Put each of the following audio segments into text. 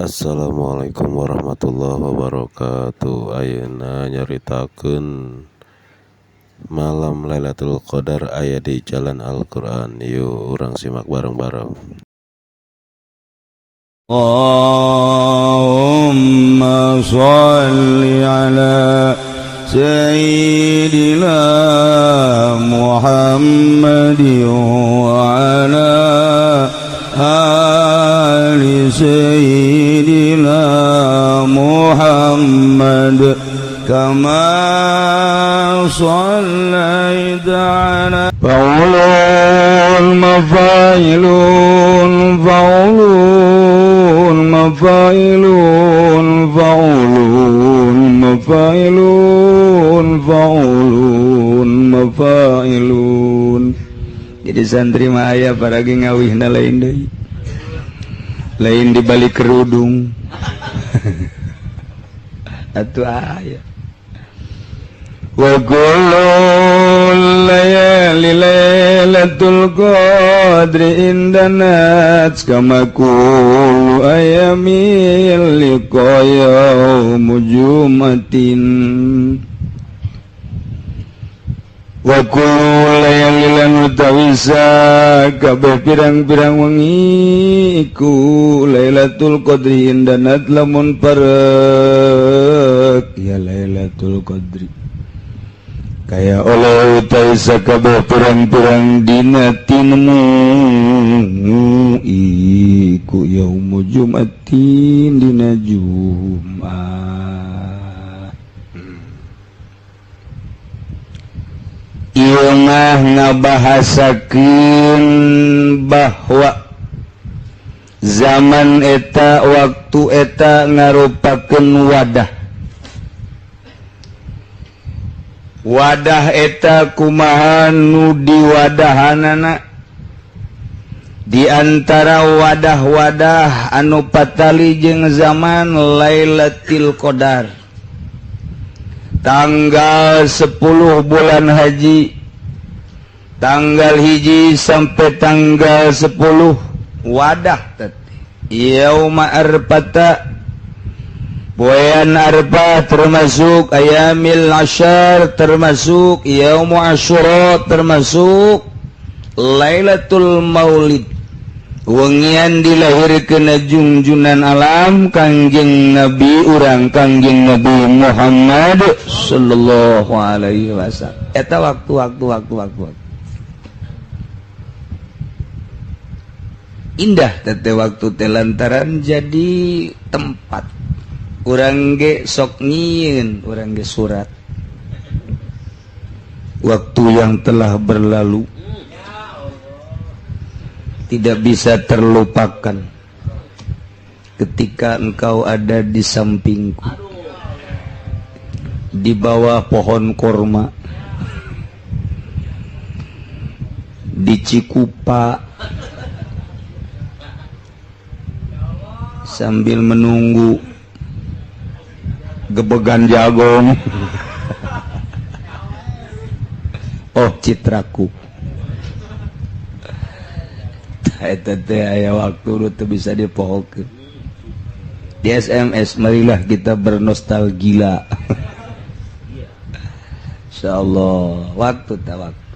Assalamualaikum warahmatullahi wabarakatuh. Ayeuna nyaritakeun malam Lailatul Qadar aya di Jalan Al-Qur'an. Yuk urang simak bareng-bareng. Allahumma shalli ala sayyidina Muhammadin wa ala ali sayyidina Muhammad kama shallaita ala faulun mafailun faulun mafailun faulun mafailun faulun mafailun. Jadi santri mah aya paragi ngawihna lain deui, lain di balik kerudung atuh aya. Wa kullu layali lailatul qadri indanat kama kullu ayamil liqa yaumu jumatin. Wa kullu layali lan utawi sakabeh pirang-pirang wengi iku Lailatul Qadri indanat lamun parek ya Lailatul Qadri kaya oleh utawi sakabeh pirang-pirang dina tinemu iku yaumu Jumatin dina Jumat. Ieu mah ngabahasakeun bahwa zaman eta waktu eta ngarupakeun wadah. Wadah eta kumaha nu diwadahanana, di antara wadah-wadah anu patali jeung zaman Lailatul Qadar tanggal 10 bulan haji, tanggal 1 sampai tanggal 10 wadah teh yauma arfata, poean Arfah termasuk ayamil asyar, termasuk yaumu asyura, termasuk Lailatul Maulid, wengian dilahirkeun junjunan alam Kangjeng Nabi urang Kangjeng Nabi Muhammad sallallahu alaihi wasallam. Eta waktu waktu waktu waktu, waktu. Indah tete waktu teh lantaran jadi tempat urang ge sok nyieun urang ge surat waktu yang telah berlalu tidak bisa terlupakan ketika engkau ada di sampingku di bawah pohon korma di Cikupa sambil menunggu gebegan jagung. Oh citraku, eta teh aya waktu teu bisa dipohokeun. Di SMS marilah kita bernostalgia. Insyaallah waktu ta waktu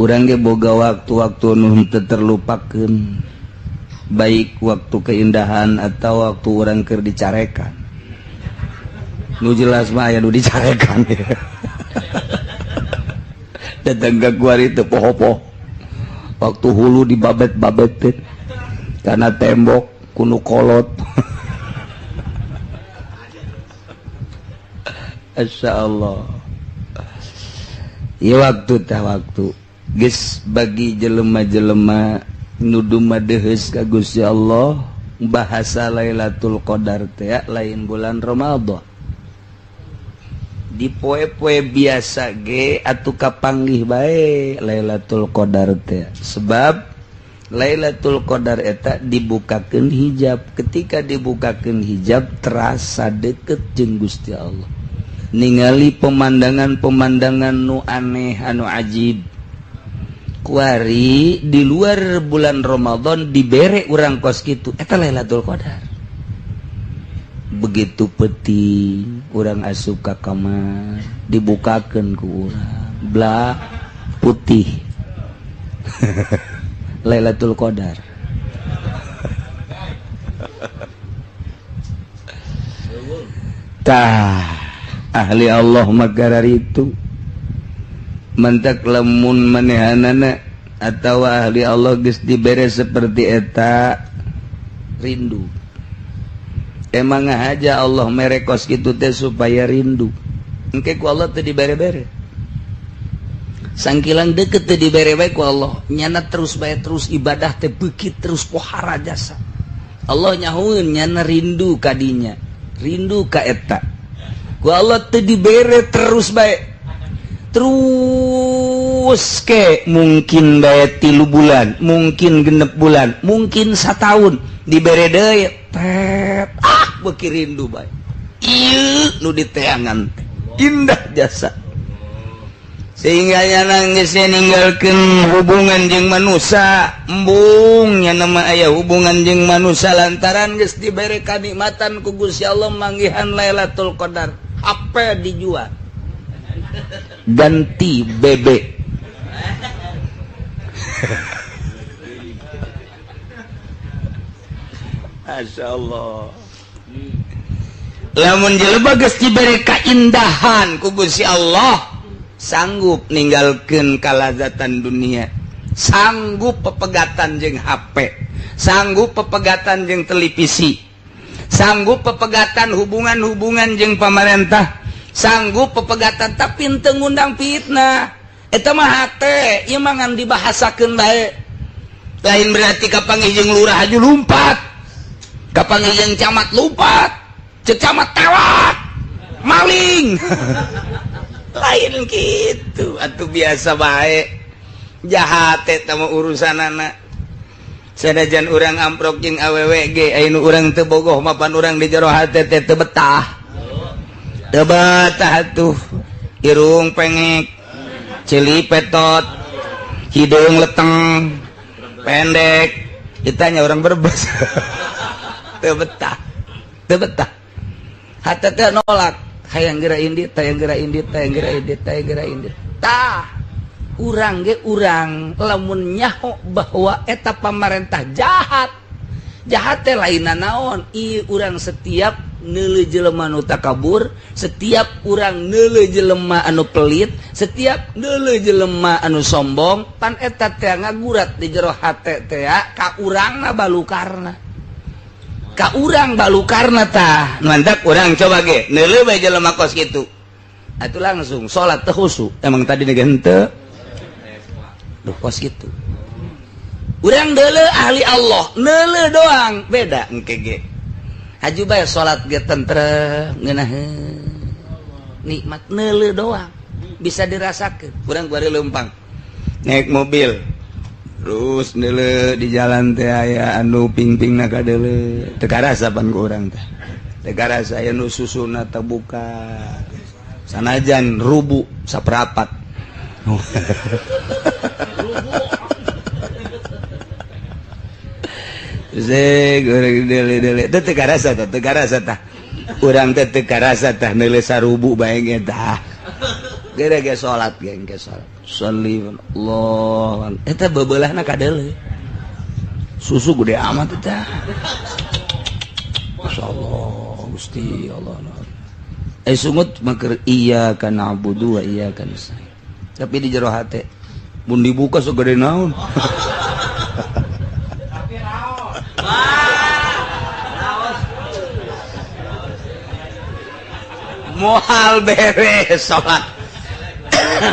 urang ge boga waktu-waktu nu teu terlupakeun, baik waktu keindahan atau waktu urang keur dicarekan. Nu jelas mah aya nu dicarekan. Datang ka kuari teu poho-poho. Waktu hulu dibabet-babetin karena tembok kuno kolot. Masya Allah. Ya waktu tah waktu geus bagi jelema-jelema nu dumadeheus ka Gusti Allah, bahasa Lailatul Qadar teh lain bulan Ramadan. Di poe-poe biasa ge atuh kapanggih bae Lailatul Qadar teh, sebab Lailatul Qadar eta dibukakeun hijab. Ketika dibukakeun hijab terasa deket jeung Gusti Allah, ningali pemandangan-pemandangan nu aneh anu ajib. Kuari di luar bulan Ramadan dibere urang kos kitu, eta Lailatul Qadar. Begitu peuting urang asup ka kamar, dibukakeun ku urang blah putih, Lailatul Qadar. Tah, ahli Allah magarar itu mentak lemun manehanana atau ahli Allah geus dibere seperti eta rindu. Emang aja Allah mere kos kitu teh supaya rindu. Engke ku Allah teh dibere-bere. Sangkilang deket teh dibere bae ku Allah. Nyana terus bae terus ibadah teh beukit terus pohara jasa. Allah nyahueun nyana rindu kadinya. Rindu ka eta. Ku Allah teh dibere terus bae. Terus ke mungkin bae 3 bulan, mungkin 6 bulan, mungkin 1 tahun dibere deui tet, ah beuki rindu bae. Ieu nu diteangan teh indah jasa. Sehingga nyana geus ninggalkeun hubungan jeung manusia, embung nyana mah aya hubungan jeung manusia lantaran geus dibere kanikmatan ku Gusti Allah manggihan Lailatul Qadar. HP dijual, ganti bebek. Masya Allah. Lamun jelema geus dibere kaindahan ku Gusti Allah, sanggup ninggalkeun kalazatan dunia, sanggup pepegatan jeung HP, sanggup pepegatan jeung televisi, sanggup pepegatan hubungan-hubungan jeung pamarentah, sanggup pepegatan tapi teu ngundang fitnah. Eta mah hate ieu mah ngan dibahasakeun bae. Lain berarti kapanggih jeung lurah aju lumpat, kapanggih jeung camat lumpat, ceuk camat tewak maling. Lain gitu atuh, biasa bae. Jahat eta mah urusanana. Sanajan urang amprok jeung awewe ge aya nu urang teu bogoh mapan urang di jero hate teh teu betah. Teu betah atuh. Irung pengek, ceuli petot, hideung leteng, pendek. Ditanya orang Brebes. Teu betah. Teu betah. Hate teh nolak. Hayang geura indit, hayang geura indit, hayang geura indit, hayang geura indit. Tah, urang ge urang lamun nyaho bahwa eta pamarentah jahat. Jahat teh lainna naon? Ieu urang setiap neuleuh jelema anu takabur, setiap urang neuleuh jelema anu pelit, setiap neuleuh jelema anu sombong, pan eta teh ngagurat di jero hate teh ka urangna balukarna. Ka urang balukarna tah. Mantak urang coba ge neuleuh bae jelema kos kitu. Atuh langsung salat teu khusyuk. Emang tadi ge henteu. Duh kos kitu. Urang deuleu ahli Allah, neuleuh doang, beda engke ge. Haju bae salat ge tentrem, ngeunaheun. Nikmat neuleuh doang bisa dirasakeun. Urang bari leumpang naik mobil. Terus neuleuh di jalan teh aya anu pingpingna kadeuleu. Teu karasa pan ku urang teh. Teu karasa aya nu susuna terbuka. Sanajan rubu saperapat. Zek urang deuleu-deuleu teh teu karasa tah, teu karasa tah. Urang teh teu karasa tah neuleuh sarubu bae ge tah. Geura ge salat ge engke salat. Sholli Allah. Eta beubeulahna kadeuleu. Susu gede amat eta. Masyaallah, Gusti Allah. Sungut maker iyyaka na'budu wa iyyaka nasta'in. Tapi di jero hate mun dibuka sok gede naon. Tapi raos. Wah, raos. Moal beres salat.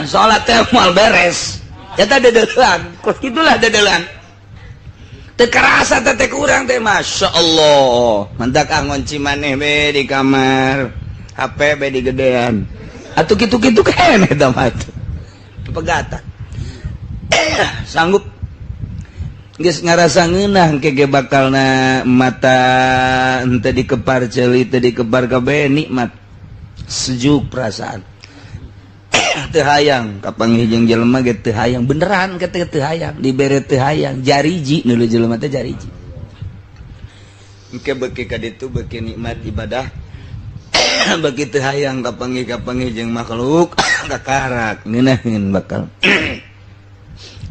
Salat teh moal beres. Eta dedeulan, kos kitulah dedeulan. Teu karasa teh teh kurang teh masyaallah. Mantak ah ngunci maneh be di kamar. HP be di gedean. Atuh kitu-kitu keneh eta mah tuh. Pegatan. Sanggup geus ngarasa ngeunah engke ge bakalna mata henteu dikepar ceuli teu dikepar kabeh nikmat. Sejuk perasaan. Teu hayang kapanggih jeung jelema ge teu hayang, beneran ke teu hayang, dibere teu hayang, jariji nu jelema teh jariji. Engke beuki ka ditu beuki nikmat ibadah, beuki teu hayang kapanggih-kapanggih jeung makhluk, kakarak ngeunaheun bakal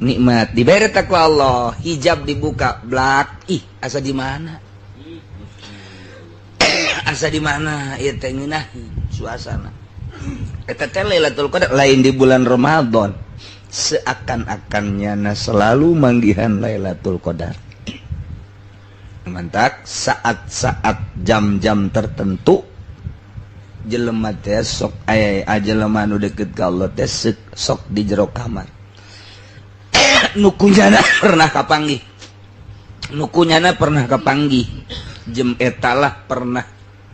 nikmat dibere teh ku Allah, hijab dibuka blak, ih asa di mana? Asa di mana ieu teh ngeunaheun suasana. Eta teh Lailatul Qadar lain di bulan Ramadan, seakan-akan nyana selalu manggihan Lailatul Qadar. Mantak saat-saat jam-jam tertentu jelema teh sok aya jelema nu deket ka Allah teh sok di jero kamar nu kunyana pernah kapanggih, nu kunyana pernah kapanggih jem etalah pernah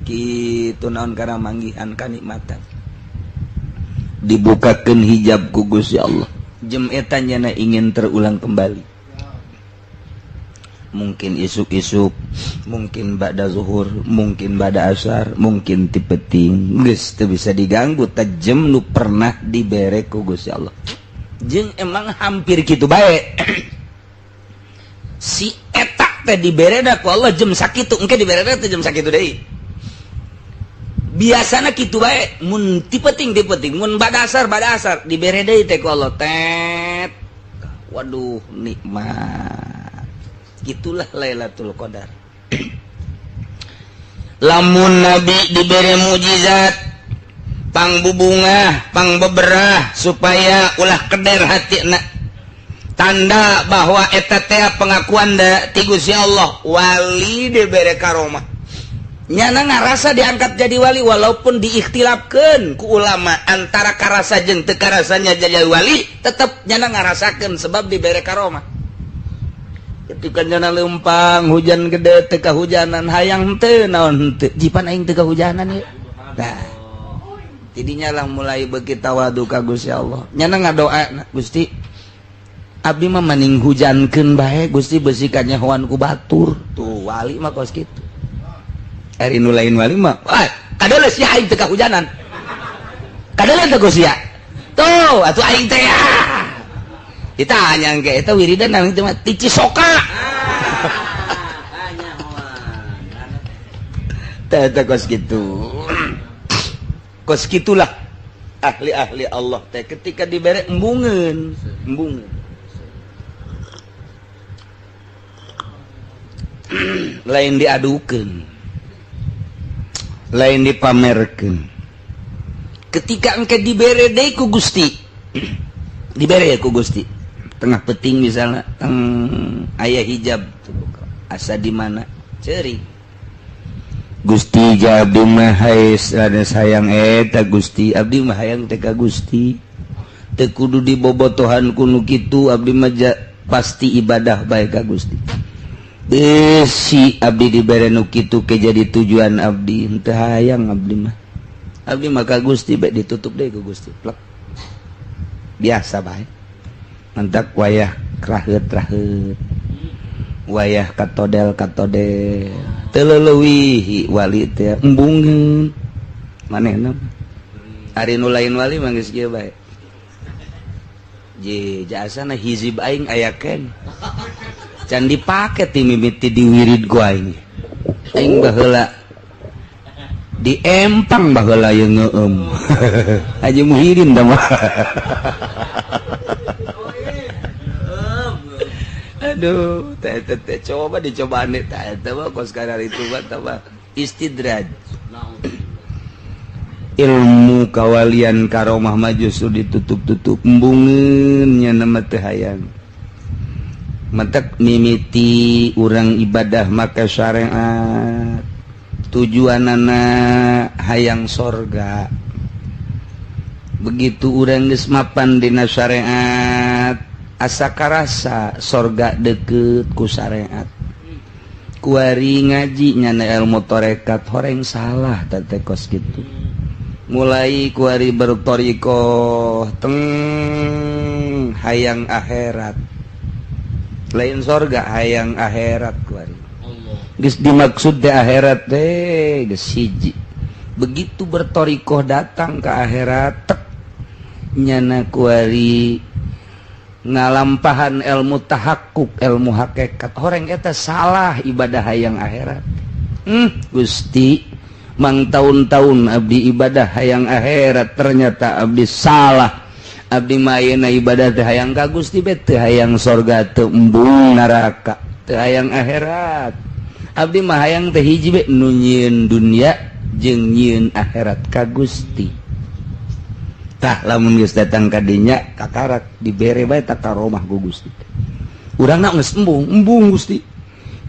kitu naon kana manggihan kanikmatan, dibukakeun hijab ku Gusti Allah, jem eta nyana ingin terulang kembali. Mungkin isuk-isuk, mungkin ba'da zuhur, mungkin ba'da asar, mungkin ti peuting, geus teu bisa diganggu tajem nu pernah dibere ku Gusti Allah. Jeung emang hampir kitu bae, si eta teh dibere ku Allah jem sakitu, engke dibere teh jem sakitu deui. Biasana kitu bae, mun ti peuting ti peuting, mun ba'da asar ba'da asar dibere deui teh ku Allah tet. Waduh, nikmat. Itulah Lailatul Qadar. Lamun Nabi diberi mujizat pang bubungah, pang beberah supaya ulah keder hati na, tanda bahwa eta teh pengakuan da ti Gusti Allah, wali dibere karomah, nyana ngarasa diangkat jadi wali, walaupun diikhtilafkeun ku ulama antara karasa jeung teu karasanya jadi wali, tetep nyana ngarasakeun sebab dibere karomah. Ketika nyana lempang hujan gede teu kahujanan, hayang teu naon teu jipan aing teu kahujanan ieu. Nah, jadinya lah mulai beuki tawadu ka Gusti Allah, nyana ngadoa, "Gusti, abdi mah maning hujankeun bae Gusti, besi kanyahoan ku batur." Tuh, wali mah kos kitu. Ari nu lain wali mah, "Wah, kadeuleu sia aing teu kahujanan, kadeuleu teu Gusti ya tuh atuh aing teh ya." Ditanya engke eta wiridan nang itu mah ti Cisoka. Teh teh kos kitu, kos kitulah ahli-ahli Allah teh ketika dibere embungeun embungeun, lain diadukeun, lain dipamerkeun. Ketika engke dibere deui ku Gusti, dibere ya ku Gusti tengah peting misalnya, teng aya hijab asa di mana ceri, "Gusti, ja abdi mah ada sayang eta Gusti, abdi mah hayang teh ka Gusti, teu kudu dibobotohan ku nu kitu, abdi mah pasti ibadah bae ka Gusti. Besi abdi dibere nu kitu ke jadi tujuan abdi henteu hayang, abdi mah abdi mah ka Gusti bae." Ditutup deui ku Gusti plek, biasa bae. Mantak wayah kraheut-kraheut, wayah katodel katodel, teu leuwih wali teh embungeun manehna. Ari nu lain wali mah geus kieu bae, je jasana hizib aing aya ken can dipake ti mimiti diwirid ku aing, aing baheula diempang baheula ye ngeueum Haji Muhyiddin da mah. Aduh, teh teh coba dicobaan teh teh mah kos kadar itu mah tah istidraj. Ilmu kawalian karomah mah justru ditutup-tutup, embungeun nya mah teu hayang. Matak mimiti urang ibadah maka syariat tujuanana hayang sorga. Begitu urang geus mapan dina syariat, asa karasa sorga deket ku syariat. Kuari ngaji nyana ilmu torekat, horeng salah teh kos gitu. Mulai kuari bertorikoh teng hayang akhirat, lain sorga, hayang akhirat kuari geus dimaksud di akhirat teh geus hiji. Begitu bertorikoh datang ke akhirat tek. Nyana kuari ngalampahan ilmu tahakkuk, ilmu hakikat. Horeng eta salah ibadah hayang akhirat. Gusti, mang tahun-tahun abdi ibadah hayang akhirat, ternyata abdi salah. Abdi mah ayeuna ibadah teh hayang ka Gusti be, teu hayang sorga, teu embung neraka, teu hayang akhirat. Abdi mah hayang teh hiji be, nu nyieun dunya jeung nyieun akhirat ka Gusti. Tah, lamun geus datang ka dinya, kakarak dibere bae tak karomah ku Gusti. Urangna geus embung, embung Gusti.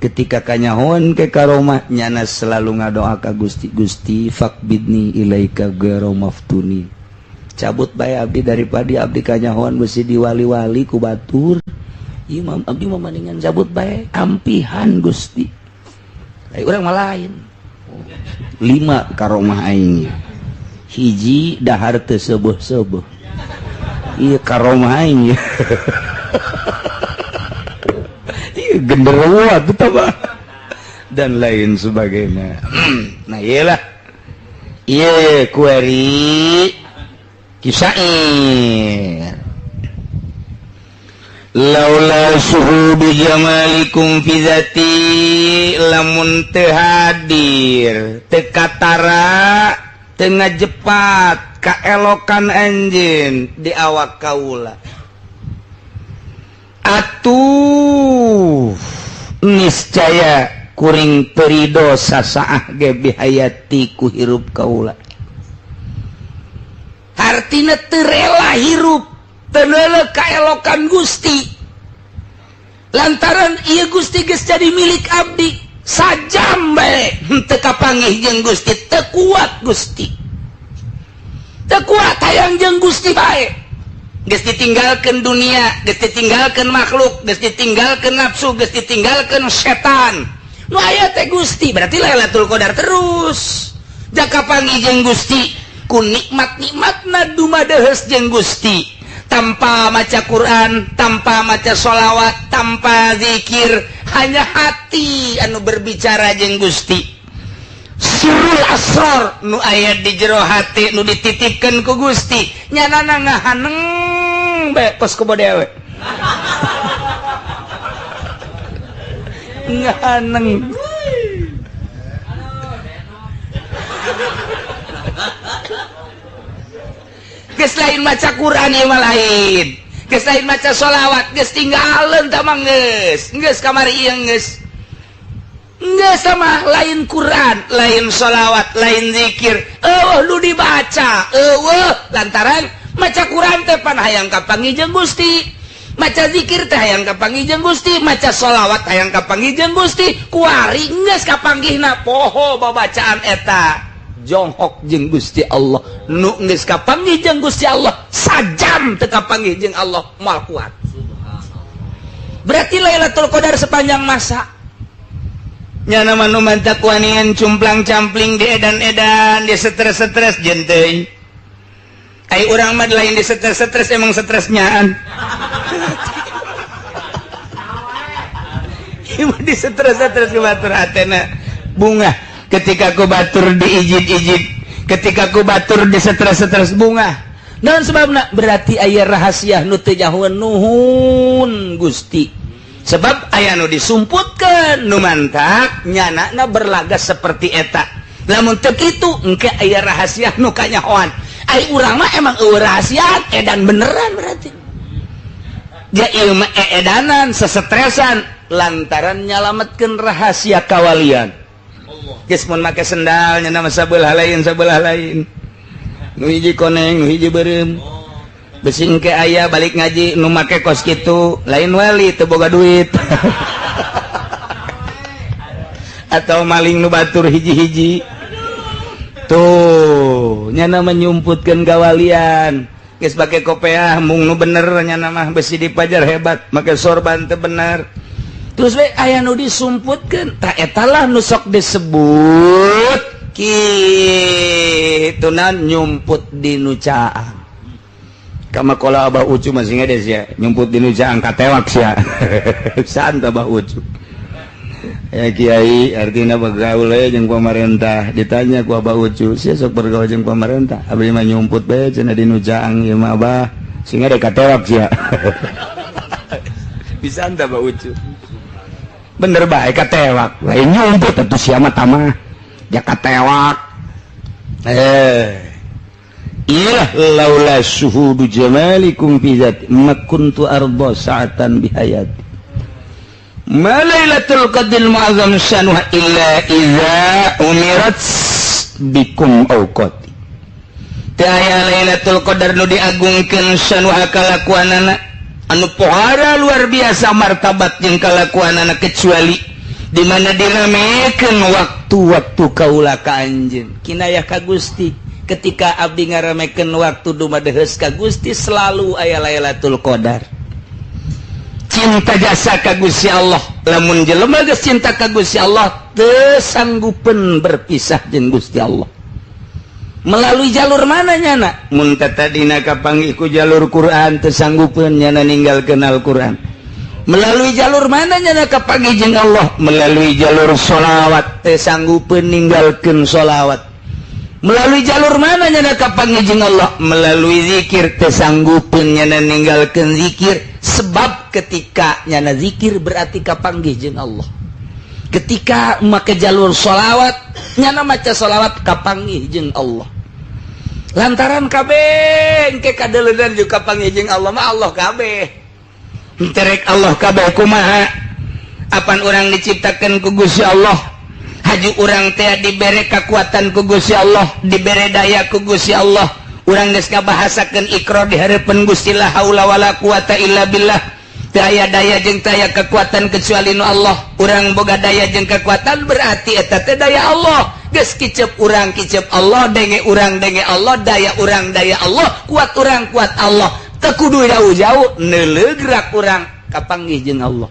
Ketika kanyahoan ke karomah, nyana selalu ngadoa ka Gusti, "Gusti, faqbidni ilaika ghairu maftuni." Cabut bae abdi daripada abdi kanyahoan besi diwali-wali ku batur. Ieu mah abdi mah mendingan cabut bae, ampihan Gusti. Ai urang mah lain. Lima karomah aing. Hiji, dahar teu seueuh-seueuh. Ieu karomah aing. Ieu genderuwo atuh tah dan lain sebagainya. Nah, iyalah. Ieu kuari kisair. Laula syuhudu jamalikum fi zati, lamun teu hadir, teu katara, teu ngajepat kaelokan anjeun di awak kaula, atuh niscaya kuring teu rido sasaah ge bihayati ku hirup kaula. Hartina teu rela hirup teu neuleuh kaelokan Gusti, lantaran ieu Gusti geus jadi milik abdi. Sajam bae henteu kapanggih jeung Gusti, teu kuat Gusti, teu kuat, hayang jeung Gusti bae. Geus ditinggalkeun dunia, geus ditinggalkeun makhluk, geus ditinggalkeun nafsu, geus ditinggalkeun setan, nu aya teh Gusti. Berarti Lailatul Qadar terus jaka panggih jeung Gusti, ku nikmat-nikmatna dumadeheus jeung Gusti, tanpa maca Quran, tanpa maca sholawat, tanpa zikir, hanya hati anu berbicara jeung Gusti. Sirrul asror nu aya di jero hati nu dititipkeun ku Gusti, nyanana ngahaneng bae kos komo dewe ngahaneng. Geus lain maca Quran ieu mah, lain, geus lain maca sholawat, geus tinggalin tah mah, geus geus kamari ieu, geus geus sama lain Quran, lain sholawat, lain zikir, eueuh nu dibaca eueuh, lantaran maca Quran teh pan hayang kapanggih jeung Gusti, maca zikir teh hayang kapanggih jeung Gusti, maca sholawat hayang kapanggih jeung Gusti. Kuari geus kapanggihna, poho babacaan eta, jonghok jeung Gusti Allah. Nu geus kapanggih jeung Gusti Allah, sajam teu kapanggih jeung Allah moal kuat. Berarti Lailatul Qadar sepanjang masa. Nyana mah nu mantak wanian cumplang campling di edan-edan, di stres-stres jeung teuing. Ai urang mah lain di stres-stres, emang stresnyaan. Ieu mah di stres-stres ku batur hatena bunga. Ketika ku batur diijid-ijid, ketika ku batur di stres-stres bunga. Naon sebabna? Berarti aya rahasia nu teu nyahoeun nuhun Gusti. Sebab aya nu disumputkeun, nu mantak nyanana berlaga seperti eta. Lamun teu kitu engke aya rahasia nu kanyahoan. Ai urang mah emang eueuh rahasia, edan beneran berarti. Ja ieu mah eedanan, sesetresan lantaran nyalametkeun rahasia kawalian. Geus mun make sendal nya mah sabelah lain, sabelah lain. Nu hiji koneng, nu hiji beureum. Besi engke aya balik ngaji nu make kos kitu, lain wali teu boga duit. Atau maling nu batur hiji-hiji. Tuh, nyana menyumputkeun kawalian. Geus pake kopeah mung nu bener nyana mah, besi dipajar hebat, make sorban teu bener. Terus we aya nu disumputkeun, tah eta lah nu sok disebut kitu nyumput di nu caang. Kama kola Abah Ucu masih ngades ya, nyumput di nu caang katewak sia. Santa Abah Ucu. Ya kiai artinya bergaul jeung pemerintah. Ditanya ku Abah Ucu, sia sok bergaul jeung pemerintah? Abdi mah nyumput bae cenah di nu caang ieu mah, Abah. Sehingga ada katewak sia. Bisa anda Abah Ucu? Bener bae katewak. Lain nyumput atuh sia mah tamah. Ja katewak. Eh. Iyalah, laula syuhudu jamalikum fi zati ma kuntu arda sa'atan bihayati. Ma lailatul qadril mu'azzam syanuha illa idza umirat bikum awqati. Teu aya Lailatul Qadar nu diagungkeun syanuha kalakuanana, anu pohara luar biasa martabat jeung kalakuanana, kecuali di mana diramekeun waktu-waktu kaula ka anjeun. Kinayah ka Gusti, ketika abdi ngaramekeun waktu dumadeheus ka Gusti, selalu aya Lailatul Qadar. Cinta jasa ka Gusti Allah. Lamun jelema geus cinta ka Gusti Allah, teu sanggupeun berpisah jeung Gusti Allah. Melalui jalur mana nyana? Mun tadina kapanggih ku jalur Quran, teu sanggupeun nyana ninggalkeun Al-Quran. Melalui jalur mana nyana kapanggih jeung Allah? Melalui jalur sholawat, teu sanggupeun ninggalkeun sholawat. Melalui jalur mana nyana kapanggih jeung Allah? Melalui zikir, teu sanggupeun nyana ninggalkeun zikir, sebab ketika nyana zikir berarti kapanggih jeung Allah. Ketika make jalur sholawat, nyana maca sholawat kapanggih jeung Allah. Lantaran kabeh engke kadeleunan juga kapanggih jeung Allah mah Allah kabeh. Terek Allah kabeh kumaha? Apan urang diciptakeun ku Gusti Allah? Haju urang teh dibere kekuatan ku Gusti Allah, dibere daya ku Gusti Allah. Urang geus ngabahasakeun ikrar di hareupeun Gusti, la haula wala quwata illa billah. Teu aya daya jeung teu aya kekuatan kecuali nu Allah. Urang boga daya jeung kekuatan berarti eta teh daya Allah. Geus kicep urang kicep Allah, denge urang denge Allah, daya urang daya Allah, kuat urang kuat Allah. Teu kudu jauh-jauh, neuleuh gerak urang kapanggih jeung Allah.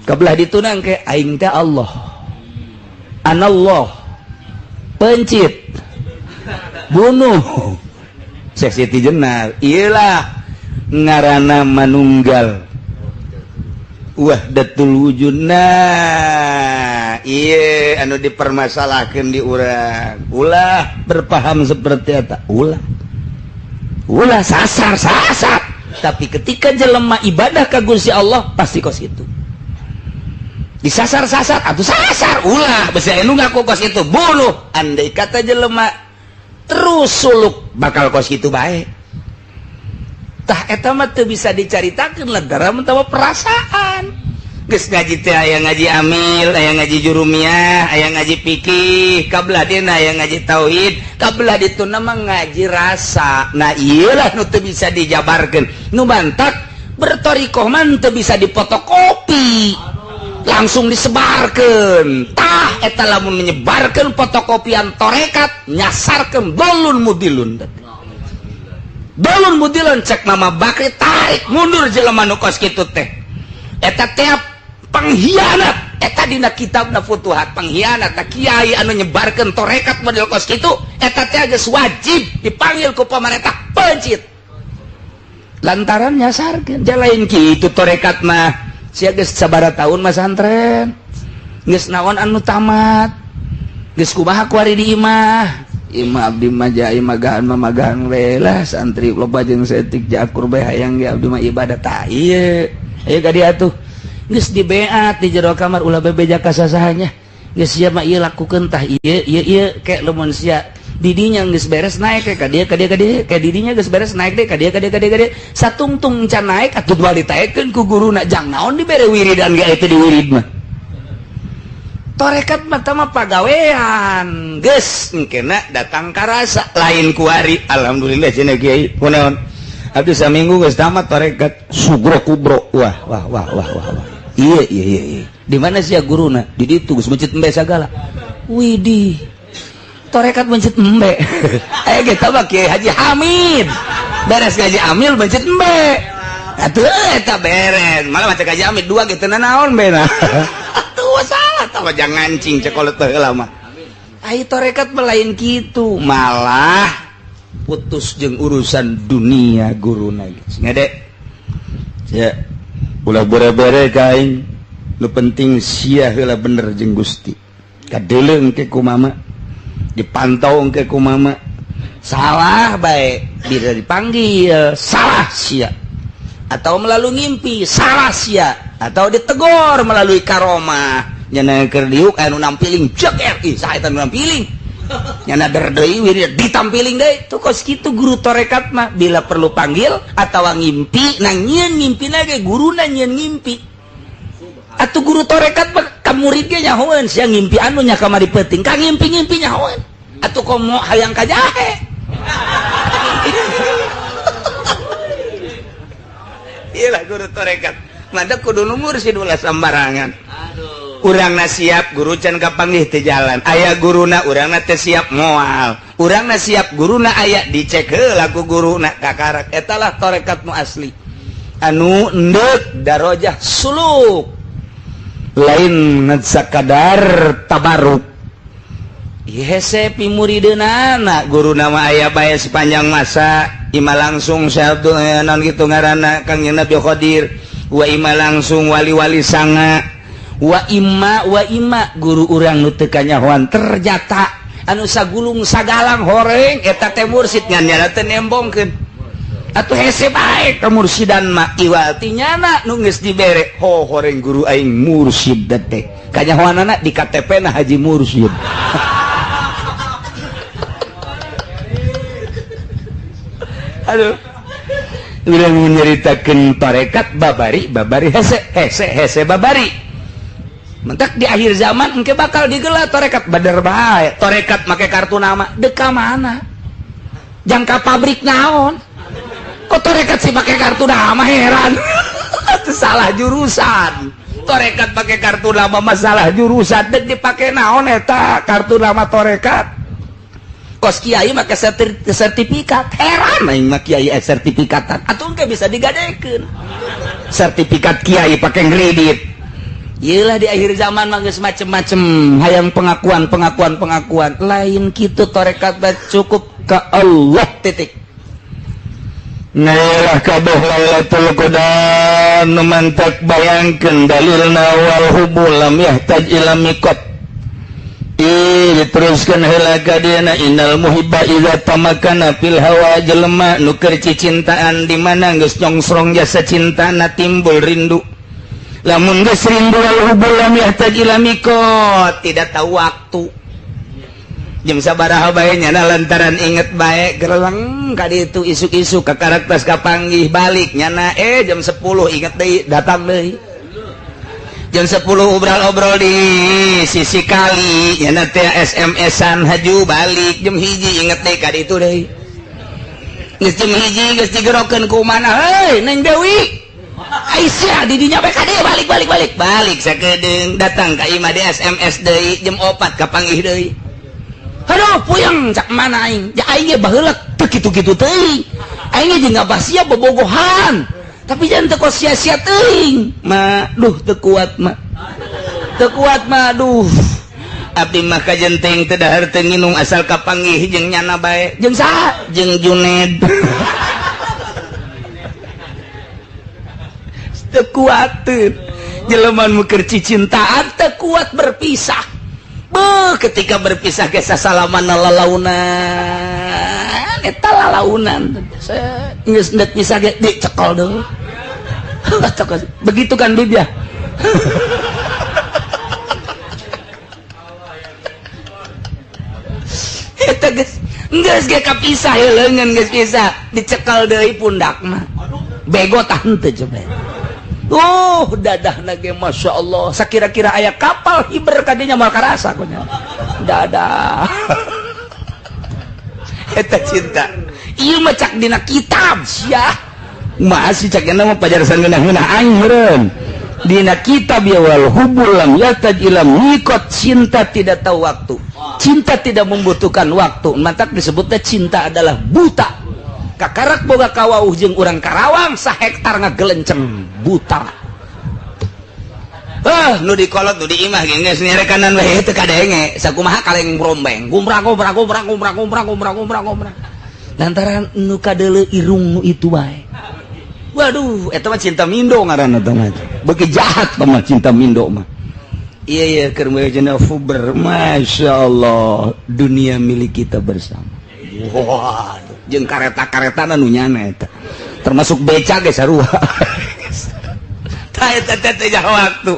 Kabelah ditunang ke aing teh Allah. Anallah. Pencit. Bunuh. Syekh Siti Jenar. Iyalah ngarana manunggal wahdatul wujud. Nah, iya anu dipermasalahkan di urang, ulah berpaham seperti eta, ulah ulah sasar sasar. Tapi ketika jelema ibadah ka Gusti Allah pasti kos itu disasar-sasar atau sasar. Ulah besi anu ngaku kos itu bunuh. Andai kata jelema terus suluk bakal kos itu baik. Tah, eta mah teu bisa dicaritakeun lantaran mah perasaan. Geus ngaji teh aya ngaji amil, aya ngaji jurumiyah, aya ngaji fikih, kabelah dina aya ngaji tauhid, kabelah dituna mah ngaji rasa. Nah, iyalah nu teu bisa dijabarkeun. Nu mantak bertorikoh mah teu bisa dipotokopi, langsung disebarkan. Tah, eta lamun menyebarkan fotokopian torekat nyasarkeun dolun mudilun, dolun mudilun. Cek Mama Bakri, tarik mundur jelema nu kos kitu teh, eta teh pengkhianat. Eta dina kitabna Futuhat, pengkhianat. Tah, kiai anu nyebarkeun torekat model kos kitu, eta teh geus wajib dipanggil ku pemerintah, pencit, lantaran nyasarkeun. Jalain kitu torekat mah. Sia geus sabaraha tahun masantren, geus naon anu tamat, geus kumaha kuari di imah? Imah abdi mah ja magahan mah magahan we lah, santri loba jeung setik jakur bae, hayang ge abdi mah ibadah. Tah, ieu aya ka dieu atuh geus dibeat di jero kamar, ulah bebeja ka sasahanya. Geus sia mah ieu lakukeun. Tah, ieu ieu ieu kek lamun sia didinya geus beres naik ke ka dieu, ka dieu, ka dieu, ka didinya geus beres naik deh ka dieu, ka dieu, ka dieu, ka dieu, satungtung can naik atuh dua ditaekeun ku guruna. Jang naon dibere wiridan ge itu di wirid mah? Torekat mah mah pagawean. Geus engkena datang karasa lain kuari. Alhamdulillah cenah kiai, kunaon abdi saminggu geus tamat torekat sugro kubro. Wah wah wah wah wah wah, iya iya iya iya. Di mana sih ya guruna? Di ditu geus mencit embe sagala. Widih, torekat mencit embe. Eh, kita mah Kiai Haji Hamid beres ngaji amil mencit embe atuh eta beres. Malah maca Haji Hamid dua gitu naon bena atuh salah tah, jangan ngancing cek kolot baheula mah. Ai torekat melain kitu, malah putus jeung urusan dunia guruna geus ngede. Ya ulah bere-bere ka aing. Nu penting sia heula bener jeung Gusti. Kadeuleu engke ku mama, dipantau engke ku mama. Salah bae bila dipanggil, salah sia. Atau melalui ngimpi, salah sia. Atau ditegor melalui karomah. Nyana keur diuk anu nampiling jeger, ih saha eta nu nampiling. Nyana der deui wirid ditampiling deui. Tuh kos kitu guru torekat mah bila perlu panggil atau ngimpi, nah nyieun ngimpina ge guruna nyieun ngimpi. Atuh guru torekat mah ka murid ge nyahoeun sia ngimpi anu nya kamari peuting, ka ngimpi-ngimpi nyahoeun. Atuh komo hayang ka jahe. Iyalah guru torekat. Mada kudu nu mursid ulah sambarangan. Urangna siap guru can kapanggih teu jalan. Aya guruna urangna teu siap moal. Urangna siap guruna aya dicek heula ku guruna kakarak. Eta lah torekat nu asli. Anu endek darajah suluk. Lain ngan sakadar tabaruk. Hese pimurideunana guru nama aya bae sepanjang masa ima langsung Syekh non kitu ngaranna Kang Nabi Khadir wa ima langsung wali-wali sanga wa ima guru urang nu teu kanyahoan terjata anu sagulung sagalang horeng eta teh mursid ngan nyana teu nembongkeun atuh hese bae ka mursidan mah iwal ti nyana nu geus dibere ho horeng guru aing mursid teh kanyahoanana di KTP na Haji Mursid. Aduh, urang nyaritakeun tarekat babari babari hese hese hese babari. Mentak di akhir zaman engke bakal digelar tarekat badar bae, tarekat make kartu nama deka mana? Jangka pabrik naon? Kok tarekat sih pakai kartu nama heran. Itu salah jurusan. Tarekat pakai kartu nama masalah jurusan dek dipake naon eta kartu nama tarekat. Kos kiai make sertifikat heran aing mah kiai sertifikatan atuh engke bisa digadekeun. Sertifikat kiai pakai kredit. Iyalah di akhir zaman mah geus macem-macem hayang pengakuan pengakuan pengakuan lain kitu tarekat cukup ke Allah titik. Nailah kabeh Lailatul Qadar nu mantak bayangkeun dalilna wal hubul lam yahtaj ila miqat. Diteruskan heula ka dieuna innal muhibba idza tamakana fil hawa jelema nu keur cicintaan di mana geus nyongsrong jasa cintana timbul rindu. Lamun geus rindu wal hubul lam yahtaj ila miqat, tidak tahu waktu. Jam sabaraha bae nyana lantaran inget bae gereleng ka ditu isuk-isuk ka karakter kapanggih balik nyana jam 10 inget deui datang deui. Jam 10 obrol-obrol di sisi kali nyana teh SMS-an haju balik jam 1 inget deui ka ditu deui. Geus jam 1 geus digerokeun ku mana heuy Neng Dewi. Aisyah di dinya bae ka dieu balik balik balik balik sakedeung datang ka imah di SMS deui jam 4 kapanggih deui. Aduh puyeng cak mana aing ya aing ge baheula teu kitu-kitu teuing aing ge jeung ngabasia bobogohan tapi jangan teu kos sia-sia teuing ma duh teu kuat ma teu kuat ma duh abdi mah kajenteng teu dahar teu nginum asal kapanggih jeung nyana bae jeung saha jeung Juned teu kuateun jelema nu keur cicintaan teu kuat berpisah. Beuh, ketika berpisah ge sasalaman lalaunan eta lalaunan geus endek pisah ge dicekal deui. Begitu kan Bib ya. Eta geus geus ge kapisah ye leungeun geus pisah dicekal deui pundak mah. Bego tah henteu coba. Dadah nage Masya Allah sakira-kira aya kapal hiber kadinya mal karasa kunya dadah. Eta cinta ieu mah cak dina kitab sia masih cak nya mah pajarsan ngeunah-ngeunah aing meureun dina kitab ya wal hubul lam yataj ila miqat, cinta tidak tahu waktu, cinta tidak membutuhkan waktu, mantak disebutnya cinta adalah buta. Kakarak boga kawauh jeung urang Karawang sahektar ngagelenceng buta. Nu dikolot nu di imah ge geus nyerekanan we teu kadenge sakumaha kaleng rombeng gumrang gumrang gumrang gumrang gumrang gumrang gumrang gumrang lantaran nu kadeuleu irung nu itu bae. Waduh, eta mah cinta mindo ngaranna teh mah. Beuki jahat mah cinta mindo mah. Iya iya keur cenah fuber, Masya Allah, dunia milik kita bersama. Waduh, jeung kareta-karetana nu nyana eta. Termasuk beca ge sarua. Tah eta teh waktu.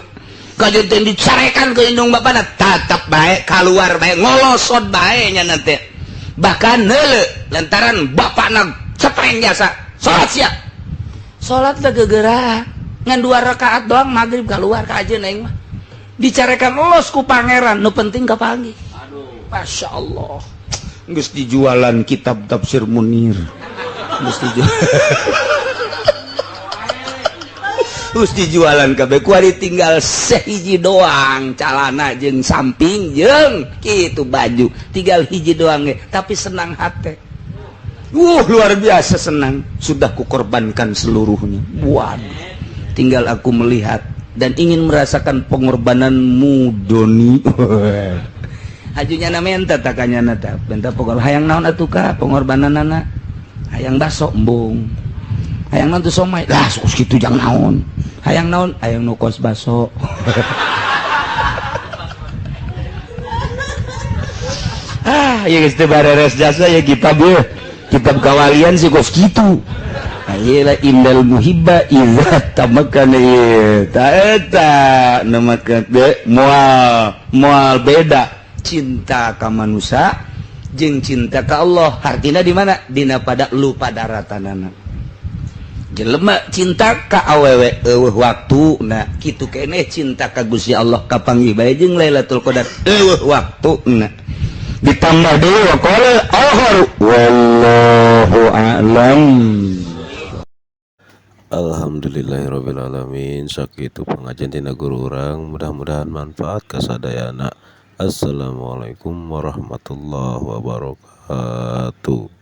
Kajeun teh dicarekan ke indung bapana tatap bae keluar bae ngolosot bae nya teh. Bahkan neuleu lantaran bapana cepreng jasa salat sia. Salat teh gegeura ngan 2 rakaat doang maghrib keluar ka ajeun aing mah. Dicarekan los ku pangeran nu penting kapanggih. Aduh, Masya Allah. Geus dijualan kitab tafsir Munir. Geus dijual. Geus dijualan kabeh kuari tinggal sehiji doang calana jeung samping jeung kitu baju tinggal hiji doang ge tapi senang hate. Luar biasa senang, sudah kukorbankan seluruhnya. Waduh. Tinggal aku melihat dan ingin merasakan pengorbananmu Doni. Hajunya na menta takanya na ta benta pokok hayang naon atuh ka pengorbananana hayang baso embung hayang naon tuh somai lah sok kitu jang naon hayang naon hayang nu kos baso. Ah ieu geus teu bareres jasa ya kitab ieu kitab kawalian sih kos kitu. Ayelah indal muhibba idza tamakkana ta eta nu make moal moal beda cinta ka manusia jeung cinta ka Allah hartina di mana dina pada lupa daratanana jelema cinta ka awewe eueuh waktuna kitu keneh cinta ka Gusti Allah kapanggih bae jeung Lailatul Qadar eueuh waktuna ditambah deui wa qala akharu wallahu a'lam. Alhamdulillahirabbil alamin. Sakitu pengajian tina guru urang, mudah-mudahan manfaat kasadayana. Assalamualaikum warahmatullahi wabarakatuh.